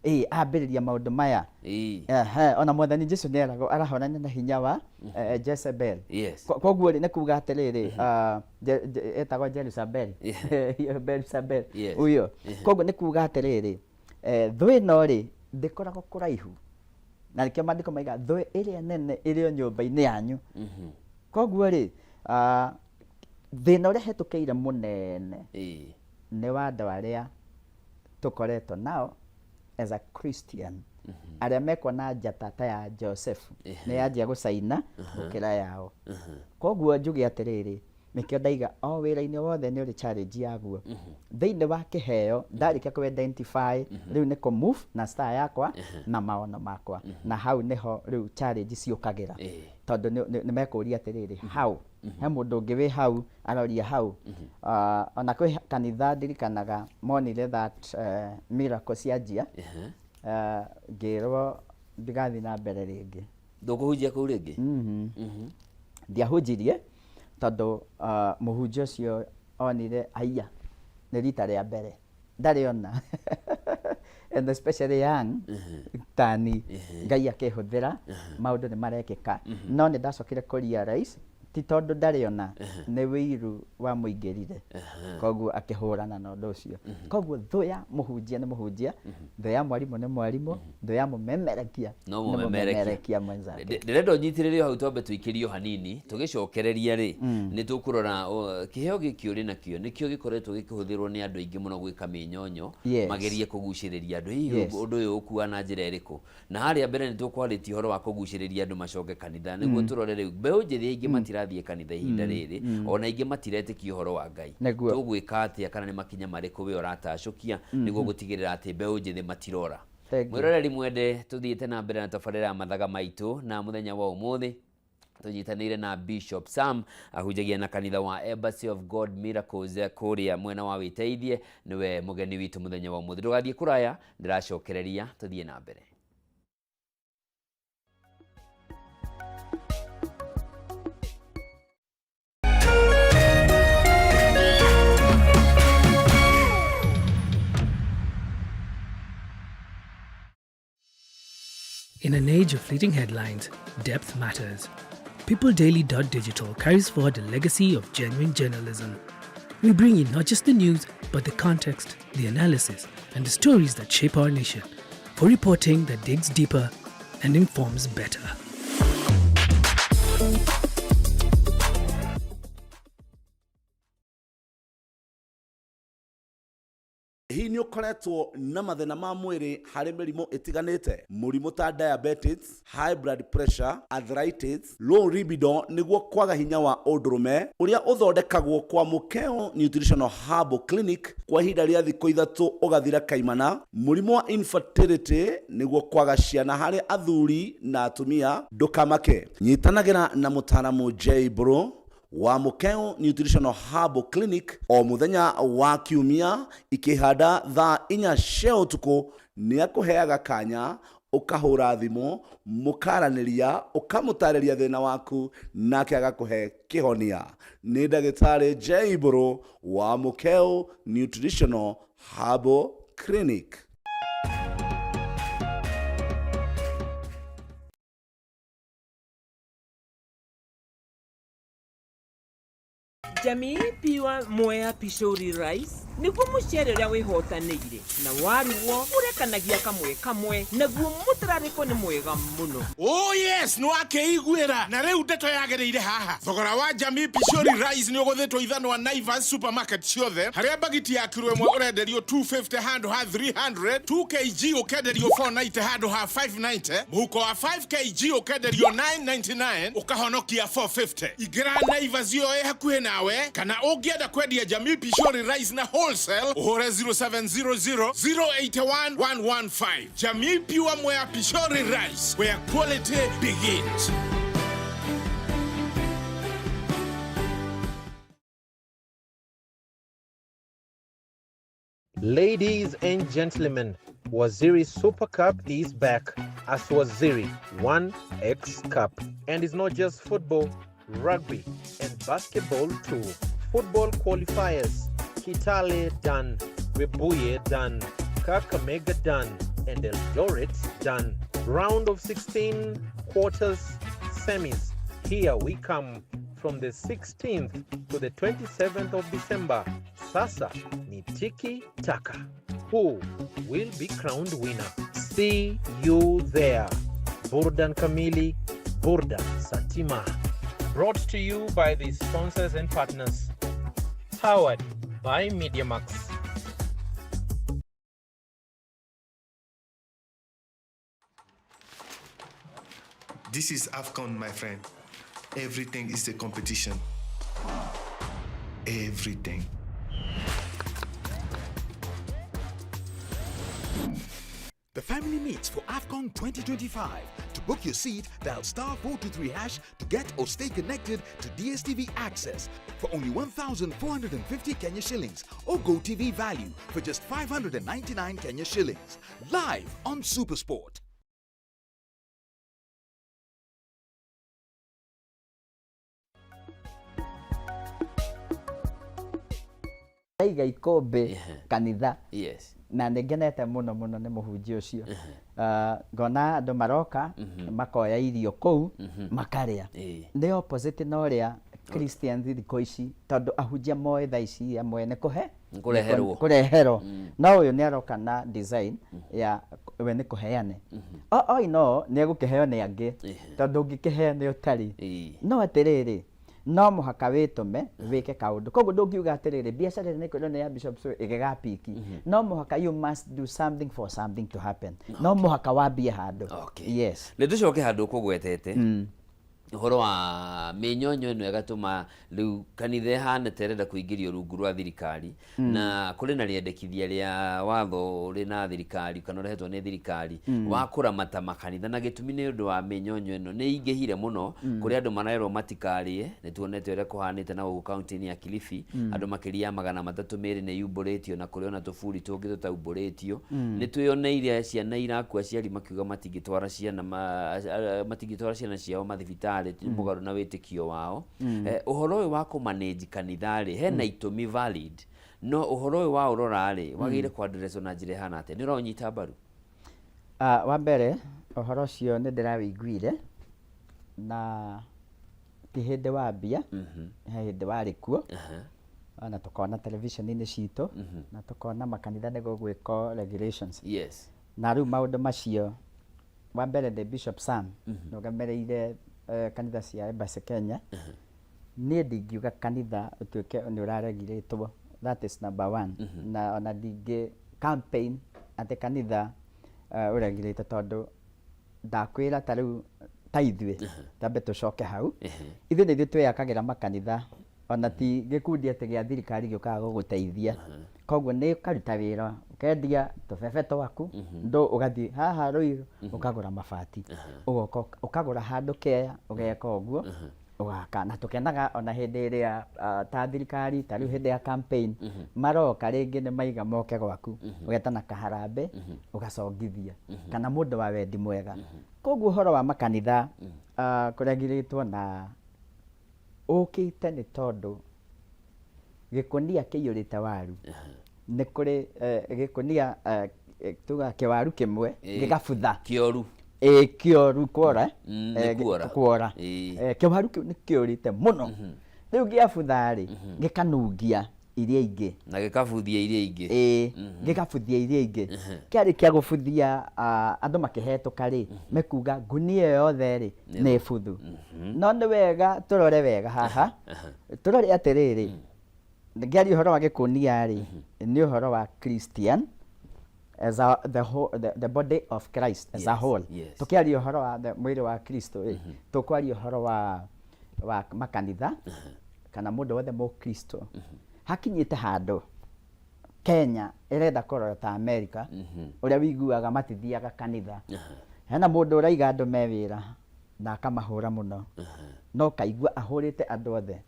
ĩĩ ambĩrĩria maũndũ maya. Ehe, ona Mwathani Jesu nĩ eragwo arahonania na hinya wa Jezebel. Koguo rĩ, nĩ kuga atĩrĩrĩ, etagwo Jerusalem. Jerusalem. Uyo. Koguo nĩ kuga atĩrĩrĩ, thũ ĩno rĩ, ndĩkoragwo kũraihu, na nĩkĩo maandĩko maiga thũ ĩrĩa nene ĩrĩ o nyũmba-inĩ yanyu. Koguo rĩ, thĩna ũrĩa hetũkĩire mũnene nĩ wa andũ arĩa tũkoretwo nao as a Christian, arĩa mekuona njata ta ya Joseph nĩ yanjia gũcaina gũkĩra yao. Koguo njuge atĩrĩrĩ, nĩkĩo ndaiga o wĩra-inĩ wothe nĩ ũrĩ challenge yaguo. Thĩinĩ wa kĩheo ndarĩkia kũ identify, rĩu nĩ kũ move na star yakwa na maono makwa, na hau nĩho rĩu challenge ciũkagĩra, tondũ nĩ mekũria atĩrĩrĩ, how he mũndũ ũngĩ wĩ hau aroria hau. Ona kwĩ kanitha ndirikanaga monire that miracle cianjia, ngĩrwo ndigathiĩ na mbere rĩngĩ. Ndũkũhunjia kũu rĩngĩ? Ndiahunjirie tondũ mũhunjia ũcio onire aiya nĩ rita rĩa mbere ndarĩ ona, and especially young tani, Ngai akĩhũthĩra maũndũ nĩ marekĩka. No nĩ ndacokire kũ realize ti tondũ ndarĩ ona, nĩ wĩiru wa mũingĩrire, koguo akĩhũrana na ũndũ ũcio. Koguo thũ ya mũhunjia nĩ mũhunjia, thũ ya mwarimũ nĩ mwarimũ, thũ ya mũmemerekia no nĩ mũmemerekia. Mũmemerekia mwenzake. Ndĩrenda ũnyitĩrĩre o hau, twambe tũikĩrio hanini, tũgĩcokereria rĩ, nĩ tũkũrora kĩheo gĩkĩ ũrĩ nakĩo nĩkĩo gĩkoretwo gĩkĩhũthĩrwo nĩ andũ aingĩ mũno gwĩka mĩnyonyo, magerie kũgucĩrĩria andũ. Hihi ũndũ ũyũ ũkua na njĩra ĩrĩkũ? Na harĩa mbere nĩ tũkwarĩtie ũhoro wa kũgucĩrĩria andũ macoke kanitha, nĩguo tũrore rĩu mbeũ njĩthĩ aingĩ matirathiĩ kanitha ihinda rĩrĩ, ona aingĩ matiretĩkia ũhoro wa Ngai. Nĩguo. Tũgwĩka atĩa, kana nĩ makinya marĩkũ we ũratacũkia nĩguo gũtigĩrĩra atĩ mbeũ njĩthĩ matirora? Thank you. Mwĩroreri mwende, tũthiĩte na mbere na tabarĩra ya Mathaga Maitũ, na mũthenya wa ũmũthĩ tũnyitanĩire na Bishop Sam, ahunjagia na kanitha wa Embassy of God Miracles kũrĩa mwena wa Wĩteithie. Nĩwe mũgeni witũ mũthenya wa ũmũthĩ. Ndũgathiĩ kũraya, ndĩracokereria, tũthiĩ na mbere. In an age of fleeting headlines, depth matters. PeopleDaily.digital carries forward the legacy of genuine journalism. We bring you not just the news, but the context, the analysis, and the stories that shape our nation, for reporting that digs deeper and informs better. Hihi nĩ ũkoretwo na mathĩna ma mwĩrĩ harĩ mĩrimũ ĩtiganĩte, mũrimũ ta diabetes, high blood pressure, arthritis, low libido, nĩguo kwaga hinya wa ũndũrũme, ũrĩa ũthondekagwo kwa Mũkeo Nutritional Herbal Clinic kwa ihinda rĩa thikũ 3 ũgathira kaimana, mũrimũ wa infertility, nĩguo kwaga ciana harĩ athuri na atumia? Ndũkamake, nyitanagĩra na mũtaaramu J Bro wa Mũkeo Nutritional Herbal Clinic o mũthenya wa kiumia ikĩhanda thaa 4 cia ũtukũ. Nĩ akũheaga kanya ũkahũra thimũ, mũkaranĩria, ũkamũtarĩria thĩna waku, nake agakũhe kĩhonia. Nĩ ndagĩtarĩ J Mbũrũ wa Mũkeo Nutritional Herbal Clinic. Jamii Pure Mwea Pishori Rice nĩguo mũcere ũrĩa wĩhotanĩire, na warugwo ũrekanagia kamwe kamwe, naguo mũtararĩko nĩ mwega mũno. Oh yes, nĩ wakĩiguĩra na rĩu ndeto yagĩrĩire haha. Thogora wa Jamii Pishori Rice nĩ ũgũthĩtwo ithanwa Naivas supermarket ciothe, harĩa bagiti ya kiro 1 ũrenderio 250 handũ ha 300, 2 kg ũkenderio 490 handũ ha 590, mũhuko wa 5 kg ũkenderio 999, ũkahonokia 450. Ingĩra Naivas ĩyo ĩ hakuhĩ nawe, kana ũngĩenda kwendia Jamii Pishori Rice na wholesale, ũhũre 0700 081 115. Jamii Pure Mwea Pishori Rice, where quality begins. Ladies and gentlemen, Waziri Super Cup is back as Waziri 1X Cup. And it's not just football, rugby, and basketball too. Football qualifiers Kitale done, Webuye done, Kakamega done, and Eldoret done. Round of 16, quarters, semis. Here we come from the 16th to the 27th of December. Sasa ni tiki taka. Who will be crowned winner? See you there. Burdan Kamili, Burdan Satima. Brought to you by the sponsors and partners. Powered by MediaMax. This is AFCON, my friend. Everything is a competition. Everything. The family meets for AFCON 2025. To book your seat, dial star 423 hash to get or stay connected to DSTV access for only 1,450 Kenya shillings or GoTV value for just 599 Kenya shillings. Live on Supersport. Ndaiga ikũmbĩ kanitha. Na nĩ ngenete mũno mũno nĩ mũhunjia ũcio. Ah, ngona andũ maroka makoya irio kũu makarĩa. Nĩ opposite na ũrĩa Christians thikũ ici, tondũ ahunjia moĩ thaa ici amwe nĩ kũhe. Nĩ kũreherwo. Kũreherwo. No ũyũ nĩ aroka na design ya we nĩ kũheane. O ino nĩ egũkĩheo nĩ angĩ, tondũ ũngĩkĩheo nĩ ũtarĩ. No atĩrĩrĩ, no mũhaka wĩtũme wĩke kaũndũ. Koguo ndũngiuga atĩrĩrĩ, biacara ĩrĩa nĩkwĩrwo nĩ ya Bishop Sue ĩgĩgapiki. No mũhaka you must do something for something to happen. No mũhaka wambie handũ. Yes. Nĩ tũcoke handũ ũkũgwetete ũhoro wa mĩnyonyo ĩno ĩgatũma rĩu kanitha ĩhane ta ĩrenda kũingĩrio rungu rwa thirikari, na kũrĩ na rĩendekithia rĩa watho ũrĩ na thirikari kana ũrehetwo nĩ thirikari wa kũramata makanitha, na gĩtũmi nĩ ũndũ wa mĩnyonyo ĩno nĩ ingĩhire mũno kũrĩ andũ marerwo matikarĩe. Nĩ tuonete ũrĩa kũhanĩte na gũkũ kaunti-inĩ ya Kilifi, andũ makĩria ya 300 mĩĩrĩ nĩ yumbũrĩtio, na kũrĩ ona tũburi tũngĩ tũtaumbũrĩtio. Nĩ twĩyoneire ciana irakua, aciari makiuga matingĩtwara ciana matingĩtwara ciana ciao mathibitarĩ mũgarũ na wĩtĩkio wao. Ũhoro ũyũ wa kũmanage kanitha rĩ, hena itũmi valid, no ũhoro ũyũ wa ũrora rĩ, wagĩrĩire kwandereswo na njĩra ĩhana atĩa? Nĩ ũraũnyita mbaru? Ah, wa mbere ũhoro ũcio nĩ ndĩrawĩiguire, na ti hĩndĩ wambia, he hĩndĩ warĩ kuo, ona tũkona television-inĩ citũ na tũkona makanitha nĩ gũgwĩkwo regulations. Na rĩu maũndũ macio, wa mbere ndĩ Bishop Sam, nũgamĩrĩire kanitha cia Embassy Kenya. Niĩ ndingiuga kanitha ũtuĩke nĩ ũraregirĩtwo, that is number one. Na ona ndingĩ campaign atĩ kanitha ũregirĩtwo, tondũ ndakwĩra ta rĩu ta ithuĩ tambe tũcoke hau, ithuĩ nĩ ithuĩ twĩyakagĩra makanitha, ona ti gĩkundi atĩ gĩa thirikari gĩũkaga gũgũteithia. Koguo nĩ ũkaruta wĩra, ũkendia tũbebe twaku ndũ, ũgathiĩ haha Rũirũ ũkagũra mabati, ũgoka ũkagũra handũ kea, ũgeka ũguo, ũgaka. Na tũkenaga ona hĩndĩ ĩrĩa ta thirikari, ta rĩu hĩndĩ ya campaign maroka rĩngĩ nĩ maiga moke gwaku, ũgetana kaharambĩ, ũgacongithia kana mũndũ wa wendi mwega. Koguo ũhoro wa makanitha kũregirĩtwo na ũkĩte nĩ tondũ gĩkũnia kĩiyũrĩte waru, nĩ kũrĩ gĩkũnia, tuga kĩwaru kĩmwe gĩgabutha. Kĩoru. Ĩ, kĩoru, kwora. Nĩ kuora. Kuora. Kĩwaru kĩu nĩ kĩũrĩte mũno, rĩu gĩabutha rĩ, gĩkanungia iria ingĩ. Na gĩkabuthia iria ingĩ. Ĩĩ, gĩgabuthia iria ingĩ. Kĩarĩkia gũbuthia, andũ makĩhetũka rĩ, mekuga ngunia ĩyo yothe rĩ nĩ buthu. No nĩ wega tũrore wega haha, tũrore atĩrĩrĩ, ngĩaria ũhoro wa gĩkũnia rĩ, nĩ ũhoro wa Christian as a, the, whole, the body of Christ as a whole. Tũkĩaria ũhoro wa mwĩrĩ wa Kristo rĩ, tũkwaria ũhoro wa makanitha kana mũndũ wothe mũkristo. Hakinyĩte handũ Kenya ĩrenda kũrora ta America, ũrĩa wĩiguaga matithiaga kanitha. Hena mũndũ ũraiga andũ me wĩra na akamahũra mũno, no kaigua ahũrĩte andũ othe.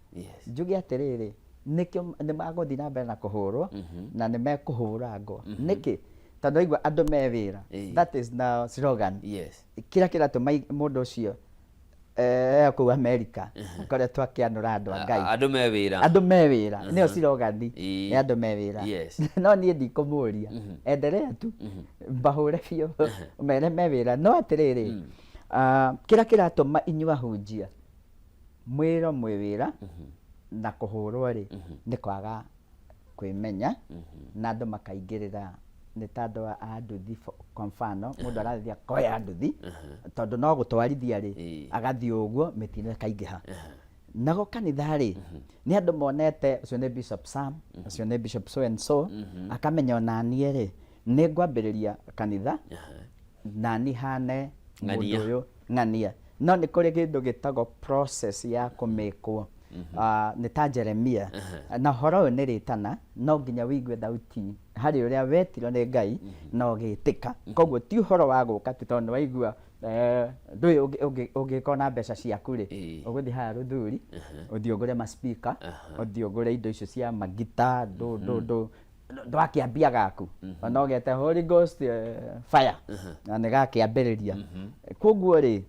Njuge atĩrĩrĩ, Nĩkĩo nĩ magũthiĩ na mbere na kũhũrwo na nĩ mekũhũrangwo. Nĩkĩ? Tondũ waigua andũ me wĩra. That is now slogan. Kĩrĩa kĩratũma mũndũ ũcio eh, kũu Amerika akoretwo akĩanũra andũ a Ngai. Andũ me wĩra. Andũ me wĩra nĩyo slogan nĩ andũ me wĩra. No niĩ ndikũmũria, endelea tu mbahũre biũ mere me wĩra. No atĩrĩrĩ, ah, kĩrĩa kĩratũma inyuĩ ahunjia mwĩrwo mwĩ wĩra na kũhũrwo rĩ, nĩ kwaga kwĩmenya na andũ makaingĩrĩra nĩ ta andũ a nduthi kwa mfano mũndũ arathiĩ akoya nduthi tondũ no gũtwarithia rĩ, agathiĩ ũguo mĩtino ĩkaingĩha. Nago kanitha rĩ, nĩ andũ monete ũcio nĩ Bishop Sam, ũcio nĩ Bishop so and so, akamenya onaniĩ rĩ nĩ ngwambĩrĩria kanitha nani hane mũndũ Ng'ania. ũyũ ng'ania. No nĩ kũrĩ kĩndũ gĩtagwo process ya kũmĩkwo. Ah, nĩ ta Jeremia na ũhoro ũyũ nĩ rĩtana, no nginya wĩigue thauti harĩ ũrĩa wetirwo nĩ Ngai na ũgĩtĩka. Koguo ti ũhoro wa gũka atĩ tondũ nĩ waigua eh, ndũĩ ũngĩka na mbeca ciaku rĩ, ũgũthiĩ haha Rũthuri, ũthiĩ ũgũre ma speaker, ũthiĩ ũgũre indo icio cia magita, ndũ ndũ ndũ ndwakĩambia gaku ona ũgete Holy Ghost fire na nĩ gakĩambĩrĩria. Koguo rĩ,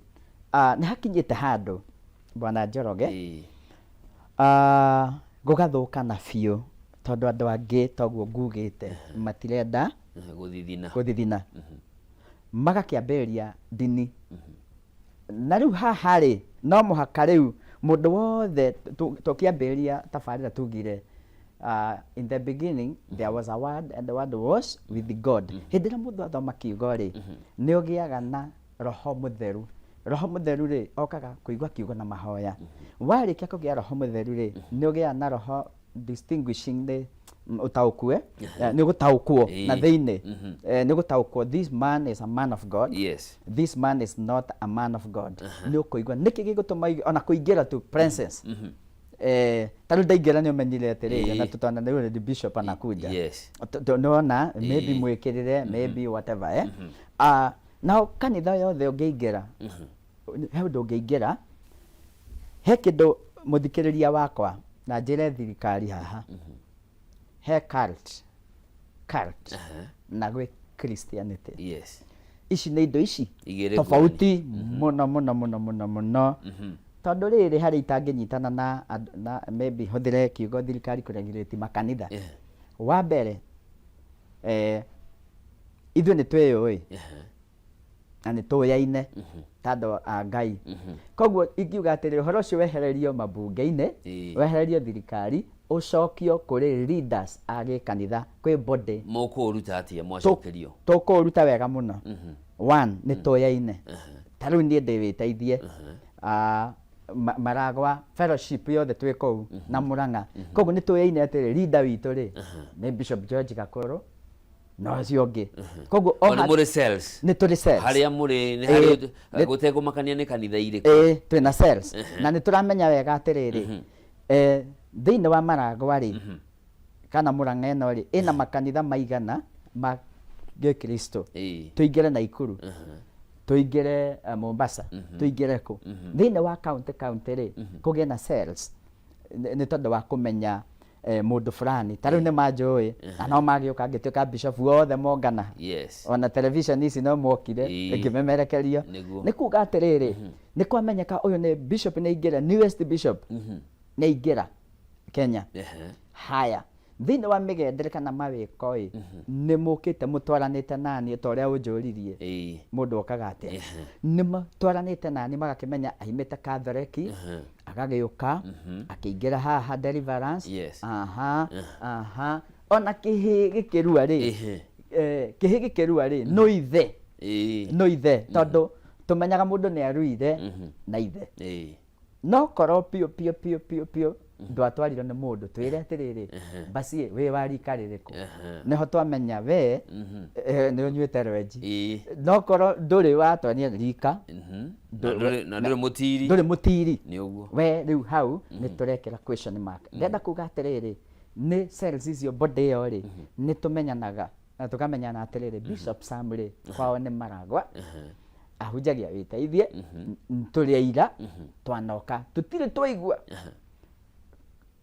ah, nĩ hakinyĩte handũ Bwana Njoroge, ah, gũgathũkana biũ tondũ andũ angĩ toguo ngugĩte matirenda gũthithina, gũthithina magakĩambĩrĩria ndini. Na rĩu haha rĩ, no mũhaka rĩu mũndũ wothe tũkĩambĩrĩria tabarĩra tugire, in the beginning there was a word and the word was with God. Hĩndĩ ĩrĩa mũndũ athoma kiugo rĩ, nĩ ũgĩaga na Roho Mũtheru. Roho Mũtheru rĩ, okaga kũigua kiugo na mahoya. Warĩkia kũgĩa Roho Mũtheru rĩ, nĩ ũgĩaga na roho distinguishing nĩ ũtaũkue, nĩ ũgũtaũkwo na thĩinĩ. Nĩ ũgũtaũkwo this man is a man of God. This man is not a man of God. Nĩ ũkũigua nĩkĩ gĩgũtũma ũigue ona kũingĩra tu presence. Ta rĩu ndaingĩra nĩ ũmenyire atĩrĩrĩ, ona tũtona rĩu nĩ bishop anakuja. Nĩwona maybe mwĩkĩrĩre, maybe whatever, eh? Ah, nao kanitha yothe ũngĩingĩra, he ũndũ ũngĩingĩra, he kĩndũ mũthikĩrĩria wakwa na njĩre thirikari haha, he cult, cult na gwĩ Christianity. Ici nĩ indo ici Igĩrĩ tofauti mũno mũno mũno mũno mũno, tondũ rĩrĩ harĩa itangĩnyitana na andũ, na maybe hũthĩre kiugo thirikari kũregulate makanitha. Wa mbere, ithuĩ nĩ twĩyũĩ na nĩ tũyaine ta andũ a Ngai. Koguo ingiuga atĩrĩ, ũhoro ũcio wehererio mambunge-inĩ, wehererio thirikari, ũcokio kũrĩ leaders a gĩkanitha, kwĩ body. Mũkũũruta atĩa mwacokerio? Tũkũũruta wega mũno. One, nĩ tũyaine. Ta rĩu niĩ ndĩ wĩteithie, ah, Maragwa fellowship yothe twĩ kũu na Murang'a. Koguo nĩ tũyaine atĩrĩ, leader witũ rĩ nĩ Bishop George Gakũrũ na ũcio ũngĩ. Koguo o O nĩ mũrĩ cells. Nĩ tũrĩ cells. Harĩa mũrĩ nĩ harĩ gũtekũmakania nĩ kanitha irĩkũ. Ĩĩ, twĩna cells. Na nĩ tũramenya wega atĩrĩrĩ, thĩinĩ wa Maragwa rĩ, kana Murang'a ĩno rĩ, ĩna makanitha maigana ma gĩkristo. Tũingĩre Naikuru, tũingĩre Mombasa, tũingĩre kũ. Thĩinĩ wa county county rĩ, kũgĩe na cells nĩ tondũ wa kũmenya mũndũ fulani. Ta rĩu nĩ manjũĩ na no magĩũka ngĩtuĩka bishop othe mongana. Ona television ici no mokire ngĩmemerekerio. Nĩ kuga atĩrĩrĩ, nĩ kwamenyeka ũyũ nĩ bishop nĩ aingĩra, newest bishop nĩ aingĩra Kenya. Haya, thĩinĩ wa mĩgendere kana mawĩko ĩ, nĩ mũkĩte mũtwaranĩte naniĩ ta ũrĩa ũnjũririe. Mũndũ okaga atĩa? Nĩ matwaranĩte naniĩ magakĩmenya aimĩte Catholic, agagĩũka, akĩingĩra haha deliverance. Aha, aha. Ona kĩhĩ gĩkĩrua rĩ, kĩhĩ gĩkĩrua rĩ, no ithe. No ithe, tondũ tũmenyaga mũndũ nĩ aruire na ithe. No korwo piũ piũ piũ piũ piũ ndwatwarirwo nĩ mũndũ, twĩre atĩrĩrĩ, basi wĩ wa rika rĩrĩkũ? Nĩho twamenya we nĩ ũnyuĩte rwenji. No korwo ndũrĩ watwania rika, Na ndũrĩ mũtiri. Ndũrĩ mũtiri. Nĩ ũguo. We rĩu hau nĩ tũrekĩra question mark. Ndĩrenda kuga atĩrĩrĩ, nĩ cells icio body ĩyo rĩ, nĩ tũmenyanaga na tũkamenyana atĩrĩrĩ, Bishop Sam rĩ, kwao nĩ Maragwa, ahunjagia wĩteithie, tũrĩ aira, twanoka, tũtirĩ twaigua.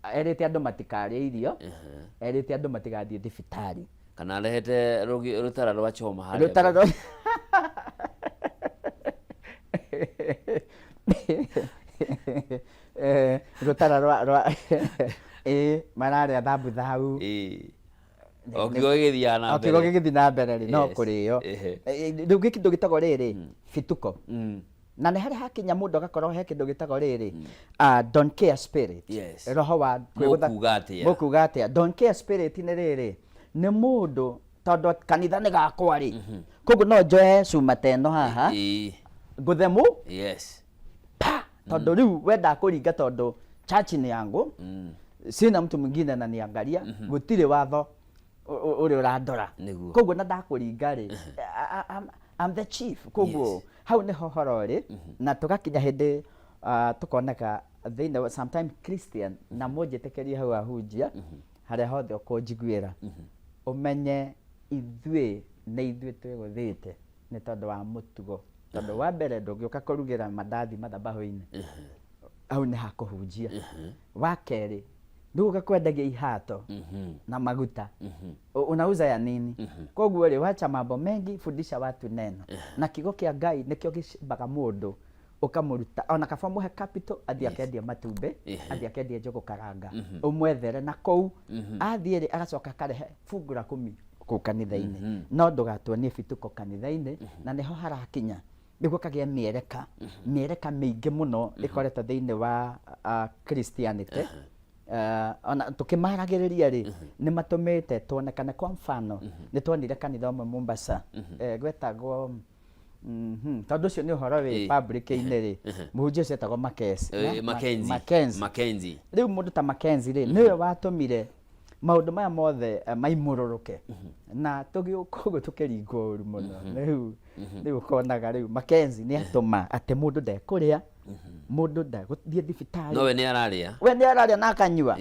Erĩte andũ matikarĩe irio, erĩte andũ matigathiĩ thibitarĩ. Kana arehete rũtara rwa choma harĩa Rũtara mbere. Rwa rũtara rwa rwa ĩĩ, mararĩa thambuthau. O kiugo gĩgĩthiaga na O kiugo mbere. gĩgĩthiĩ na mbere rĩ, no kũrĩo. Rĩu kĩndũ gĩtagwo rĩrĩ bituko, na nĩ harĩ hakinya mũndũ agakorwo he kĩndũ gĩtagwo rĩrĩ, don't care spirit. Roho wa kwĩgũtha. Mũkuga atĩa? Mũkuga atĩa? Don't care spirit nĩ rĩrĩ, nĩ mũndũ tondũ kanitha nĩ gakwa rĩ, koguo no njoe cuma ta ĩno haha ngũthe mũ pa, tondũ rĩu wenda kũringa, tondũ church ni yangu, sina mtu mwingine ananiangalia, gũtirĩ watho ũrĩa ũrandora. Koguo na ndakũringa rĩ, I'm the chief. Koguo hau nĩho horo ũrĩ, na tũgakinya hĩndĩ tũkoneka thĩinĩ wa sometime Christian, na mũnjĩtĩkĩrie hau ahunjia harĩa hothe ũkũnjiguĩra, ũmenye ithuĩ nĩ ithuĩ twĩgũthĩte nĩ tondũ wa mũtugo, tondũ wa mbere ndũngĩũka kũrugĩra mandathi mathabahu-inĩ, hau nĩ ha kũhunjia. Wa kerĩ ndũgũka kwendagia ihato na maguta. Unauza ya nini? Koguo rĩ, wacha mambo mengi, fundisha watu neno, na kiugo kĩa Ngai nĩkĩo gĩcimbaga mũndũ, ũkamũruta ona kaba mũhe capital athiĩ akendie matumbĩ, athiĩ akendie njũgũ karanga, ũmwethere na kũu athiĩ rĩ, agacoka akarehe fungu la kumi kũu kanitha-inĩ. No ndũgatuonie bituko kanitha-inĩ, na nĩho harakinya nĩguo kagĩa mĩereka, mĩereka mĩingĩ mũno ĩkoretwo thĩinĩ wa Christianity. Ona tũkĩmaragĩrĩria rĩ, nĩ matũmĩte tuonekane. Kwa mfano, nĩ tuonire kanitha ũmwe Mombasa, gwetagwo tondũ ũcio nĩ ũhoro wĩ public-inĩ rĩ, mũhunjia ũcio etagwo Makesi. Mackenzie. Mackenzie. Mackenzie. Rĩu mũndũ ta Mackenzie rĩ, nĩwe watũmire maũndũ maya mothe maimũrũrũke, na tũgĩũka ũguo tũkĩringwo ũru mũno. Rĩu ũkonaga rĩu Mackenzie nĩ atũma atĩ mũndũ ndekũrĩa, mũndũ ndegũthiĩ thibitarĩ. No we nĩ ararĩa. We nĩ ararĩa na akanyua,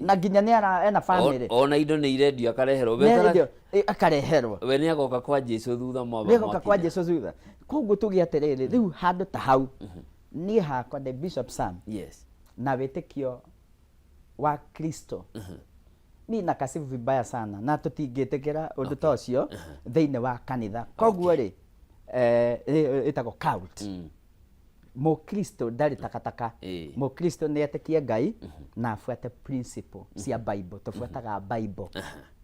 na nginya nĩ ara ena family. Ona indo nĩ irendio, akareherwo. We Nĩ arendio, akareherwo. We nĩ agoka kwa Jesu thutha mwamba Nĩ agoka kwa mwakinya. Jesu thutha. Koguo tuge atĩrĩrĩ, rĩu handũ ta hau niĩ hakwa ndĩ Bishop Sam na wĩtĩkio wa Kristo, ni nakasifu vibaya sana, na tũtingĩtĩkĩra ũndũ ta ũcio thĩinĩ wa kanitha. Koguo rĩ, ĩtagwo cult. Mũkristo ndarĩ takataka. Mũkristo nĩ etĩkie Ngai na abuate principle cia Bible. Tũbuataga Bible,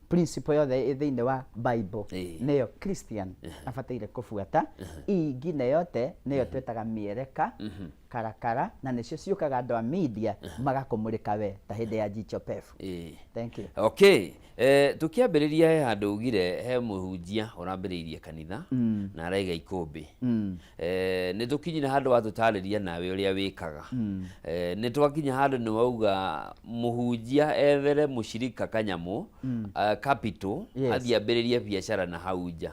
principle yothe ĩ thĩinĩ wa Bible nĩyo Christian abataire kũbuata. Ii ingine yote nĩyo twĩtaga mĩereka, karakara, na nĩcio ciũkaga andũ a media magakũmũrĩka we ta hĩndĩ ya Jicho Pevu. Thank you. Okay, tukiambĩrĩria he handũ ugire he mũhunjia ũrambĩrĩirie kanitha na araiga ikũmbĩ. Nĩ tũkinyire handũ watũtarĩria nawe ũrĩa wĩkaga. Nĩ twakinya handũ nĩ wauga mũhunjia ethere mũcirika kanyamũ, capital, athiĩ ambĩrĩrie biacara na hau nja.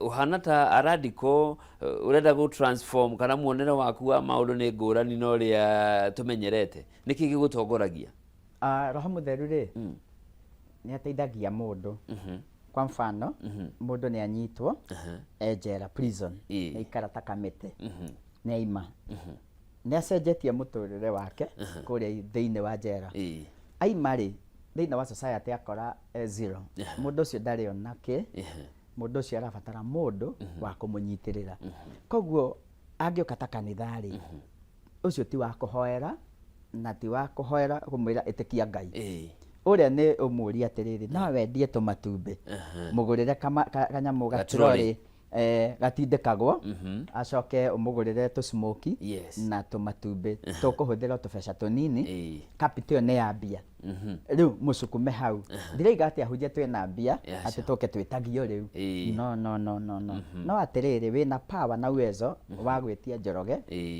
Ũhana ta aradiko ũrenda gũ transform, kana muonere waku wa maũndũ nĩ ngũrani na ũrĩa tũmenyerete. Nĩkĩ gĩgũtongoragia? Roho Mũtheru rĩ, nĩ ateithagia mũndũ. Kwa mfano, mũndũ nĩ anyitwo e njera, prison, nĩ aikara ta kamĩtĩ, nĩ aima, nĩ acenjetie mũtũrĩre wake kũrĩa thĩinĩ wa njera. Aima rĩ, thĩinĩ wa society akora e zero. Mũndũ ũcio ndarĩ ona kĩ. Mũndũ ũcio arabatara mũndũ wa kũmũnyitĩrĩra. Koguo angĩũka ta kanitha rĩ, ũcio ti wa kũhoera, na ti wa kũhoera kũmwĩra ĩtĩkia Ngai. Ũrĩa nĩ ũmũrie atĩrĩrĩ, no wendie tũmatumbĩ, mũgũrĩre kanyamũ Gatrori. Gatrori gatindĩkagwo, acoke ũmũgũrĩre tũsmoki na tũmatumbĩ tũkũhũthĩra tũbeca tũnini. Capital ĩyo nĩ ya mbia. Rĩu mũcukume hau. Ndiraiga atĩ ahunjia twĩna mbia atĩ tũke twĩtagio rĩu. No, no, no, no, no. No atĩrĩrĩ, wĩna power na uwezo wa gwĩtia Njoroge,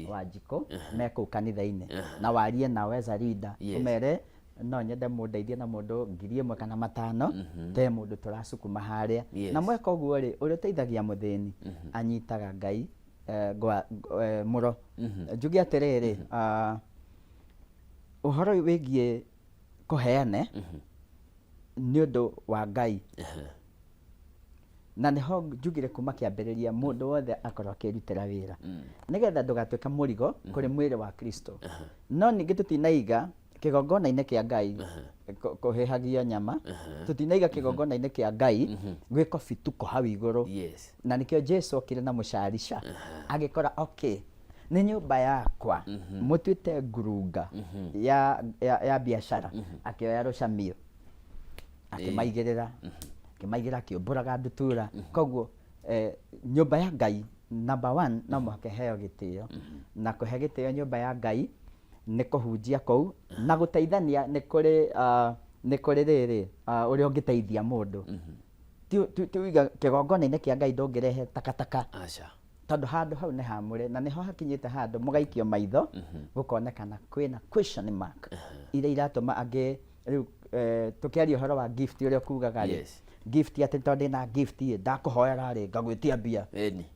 Wanjikũ me kũu kanitha-inĩ, na warie nao as a leader, ũmere no nyende mũndeithie na mũndũ 1,000 kana 500, te mũndũ tũracukuma harĩa. Na mweka ũguo rĩ, ũrĩa ũteithagia mũthĩni anyitaga Ngai mũro. Njuge atĩrĩrĩ, ũhoro ũyũ wĩgiĩ kũheane nĩ ũndũ wa Ngai, na nĩho njugire kuma kĩambĩrĩria mũndũ wothe akorwo akĩrutĩra wĩra nĩgetha ndũgatuĩke mũrigo kũrĩ mwĩrĩ wa Kristo. No ningĩ tũtinaiga Kĩgongona-inĩ kĩa Ngai kũhĩhagio nyama, tũtinaiga kĩgongona-inĩ kĩa Ngai gwĩko bituko hau igũrũ. Na nĩkĩo Jesu okire na mũcarica agĩkora, okay, nĩ nyũmba yakwa mũtuĩte ngurunga ya biacara. Akĩoya rũcamio akĩmaigĩrĩra, akĩmaigĩrĩra, akĩũmbũraga ndutura. Koguo nyũmba ya Ngai, number one, no mũhaka ĩheo gĩtĩo, na kũhe gĩtĩo nyũmba ya Ngai nĩ kũhunjia kũu na gũteithania. Nĩ kũrĩ nĩ kũrĩ rĩrĩ ũrĩa ũngĩteithia mũndũ. Ti uiga kĩgongona-inĩ kĩa Ngai ndũngĩrehe takataka. Aca. Tondũ handũ hau nĩ hamũre, na nĩho hakinyĩte handũ mũgaikio maitho, gũkonekana kwĩna question mark iria iratũma angĩ rĩu tũkĩaria ũhoro wa gift ũrĩa ũkugaga rĩ, gift atĩ tondũ ndĩna gift ĩ, ndakũhoera rĩ, ngagwĩtia mbia.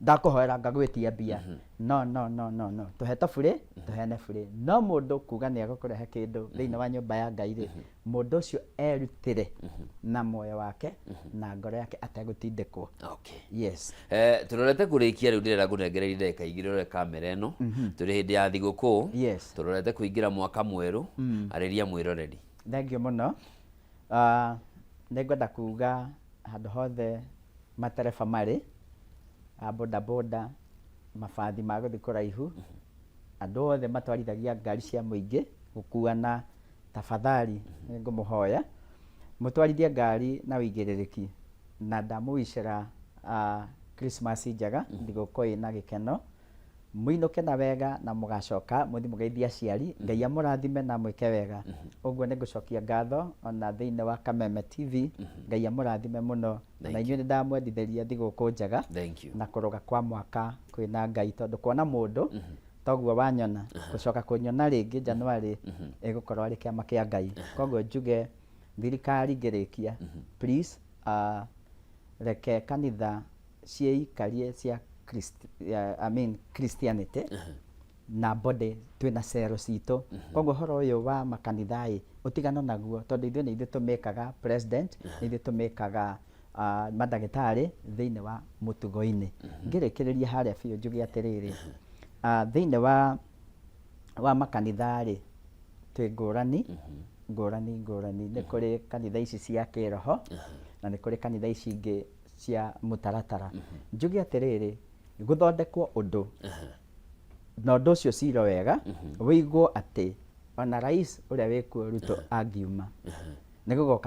Ndakũhoera ngagwĩtia mbia. No, no, no, no, no, tũheto burĩ, tũheane burĩ. No mũndũ kuga nĩ egũkũrehe kĩndũ thĩinĩ wa nyũmba ya Ngai rĩ, mũndũ ũcio erutĩre na muoyo wake na ngoro yake ategũtindĩkwo. Yes. Tũrorete kũrĩkia rĩu, ndĩrenda ngũnengererie ndagĩka 2 ũrore kamera ĩno. Tũrĩ hĩndĩ ya thigũkũ. Tũrorete kũingĩra mwaka mwerũ. Arĩria mwĩroreri. Thank you mũno. Nĩ ngwenda kuga handũ hothe matereba marĩ a boda boda, mabathi ma gũthiĩ kũraihu, andũ othe matwarithagia ngari cia mũingĩ gũkuana, tafadhali nĩ ngũmũhoya mũtwarithie ngari na ũigĩrĩrĩki, na ndamũwicĩra Christmas njega, thigũkũ ĩna gĩkeno, mũinũke na wega na mũgacoka mũthiĩ mũgeithie aciari. Ngai amũrathime na mwĩke wega. Ũguo nĩ ngũcokia ngatho ona thĩinĩ wa Kameme TV. Ngai amũrathime mũno. Na inyuĩ nĩ ndamwendithĩria thigũkũ njega Thank you. na kũrũga kwa mwaka kwĩna Ngai, tondũ kuona mũndũ toguo wanyona, gũcoka kũnyona rĩngĩ January ĩgũkorwo arĩ kĩama kĩa Ngai. Koguo njuge thirikari ngĩrĩkia, please, reke kanitha ciĩikarie cia I mean Christianity na body twĩna cero citũ. Koguo ũhoro ũyũ wa makanitha ĩ ũtigano naguo, tondũ ithuĩ nĩ ithuĩ tũmĩkaga president, nĩ ithuĩ tũmĩkaga mandagĩtarĩ thĩinĩ wa mũtugo-inĩ. Ngĩrĩkĩrĩria harĩa biũ njuge atĩrĩrĩ, thĩinĩ wa makanitha rĩ, twĩ ngũrani ngũrani ngũrani. Nĩ kũrĩ kanitha ici cia kĩroho na nĩ kũrĩ kanitha ici ingĩ cia mũtaratara. Njuge atĩrĩrĩ, gũthondekwo ũndũ na ũndũ ũcio ciro wega, wĩigwo atĩ ona rais ũrĩa wĩkuo Ruto angiuma nĩ gũgoka.